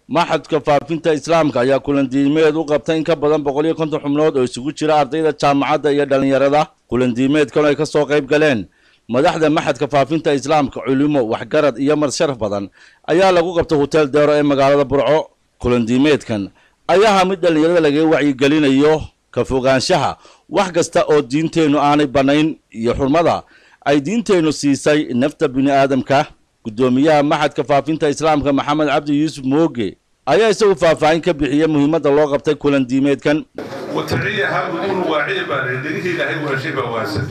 Maxadka Faafinta Islaamka ayaa kulandiimeed u qabtay in ka badan 150 xubnood oo isugu jira ardayda jaamacadda iyo dhallinyarada. Kulandiimeedkan ay ka soo qayb galeen madaxda Maxadka Faafinta Islaamka, culimo, waxgarad iyo marsharaf badan ayaa lagu qabtay Hotel Deero ee magaalada Burco. Kulandiimeedkan ayaa mid dhallinyarada lagaga wacyigelinayo ka fogaanshaha wax kasta oo diinteennu aanay bannayn iyo xurmada ay diinteennu siisay nafta bini aadamka. Guddoomiyaha Maxadka Faafinta Islaamka, Maxamed Cabdi Yuusuf Mooge, ayaa isagu faahfaahin ka bixiyey muhiimadda loo qabtay kulan diimeedkan. وتعيها أذن واعية baa dhegihii Ilaahay waashay baa waasan.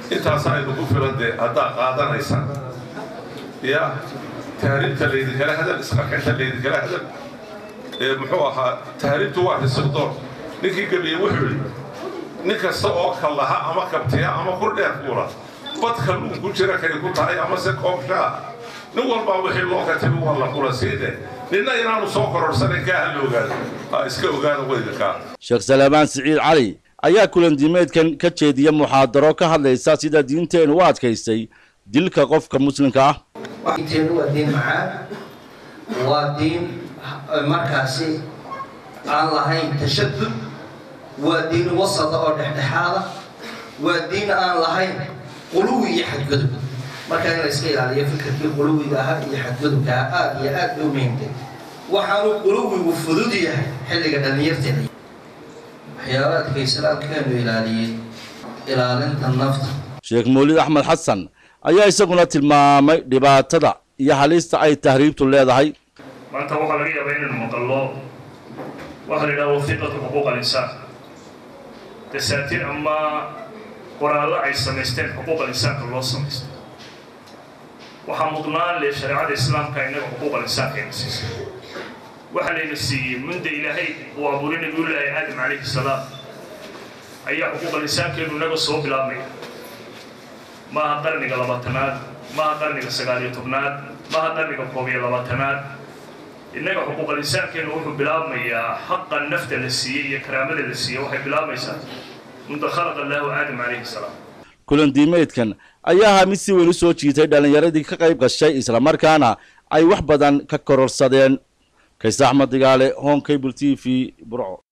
Intaasaa idinku filan dee haddaa qaadanaysaan. Ya tahriibta laydinkala hadal, isqarxinta laydinkala hadal, muxuu ahaa, tahriibtu waa risiqdoon. Ninkii gabiyey wuxuu yidhi: nin kasta oo kallaha ama kabtiya ama kur dheer fuula, bad kalluun ku jira kay ku tahay ama se koobshaa, nin walbaa wixii loo katibay waa la kula siine, ninna inaanu soo kororsanayn kaa ha la ogaado, ha iska ogaada waydinkaa. Sheekh Salaamaan Siciid Cali ayaa kulandiimeedkan ka jeediya muxaadaro ka hadlaysa sida diinteennu u adkaysay dilka qofka muslimka ah. Diinteenu waa diin macaan, waa diin markaasi aan lahayn tashadud, waa diin wasata oo dhexdhexaada, waa diin aan lahayn quluwi iyo xadgudub. Marka in la iska ilaaliyo fikirkii quluwiga ahaa iyo xadgudubka ahaa aada iyo aad bay u muhiimtay. Waxaanu quluwigu fudud yahay xilliga dhallinyarteeda. Waxyaabaadka islaamkeenu ilaaliyey, ilaalinta nafta. Sheekh Mawlid Axmed Xasan ayaa isaguna tilmaamay dhibaatada iyo halista ay tahriibtu leedahay. Maanta waxaa laga yaabaa inaynu maqallo waxaa la yidhaha وثيقة حقوق الإنسان, dasaatiir ama qoraallo ay samaysteen xuquuq al-insaanka loo samaystay. Waxaa mudnaan leh shareecada Islaamka innaga xuquuq al-insaanka ayna siisay. Waxaa layna siiyey munda Ilaahay uu abuuray Nabiyullaahi Aadam calayhi salaam ayaa xuquuq al-insaankeenu inaga soo bilaabmaya. Maaha qarniga 20aad, maaha qarniga 19aad, maaha qarniga 21aad. Innaga xuquuq al-insaankeenu wuxuu bilaabmayaa, xaqa nafta la siiyey iyo karaamada la siiyey waxay bilaabmaysaa منذ خلق الله آدم عليه السلام. Kulan diimeedkan ayaa ahaa mid si weyn u soo jiitay dhallinyaradii ka qayb gashay, islamarkaana ay wax badan ka kororsadeen. Kayse Axmed Digaale, Horn Cable TV, Burco.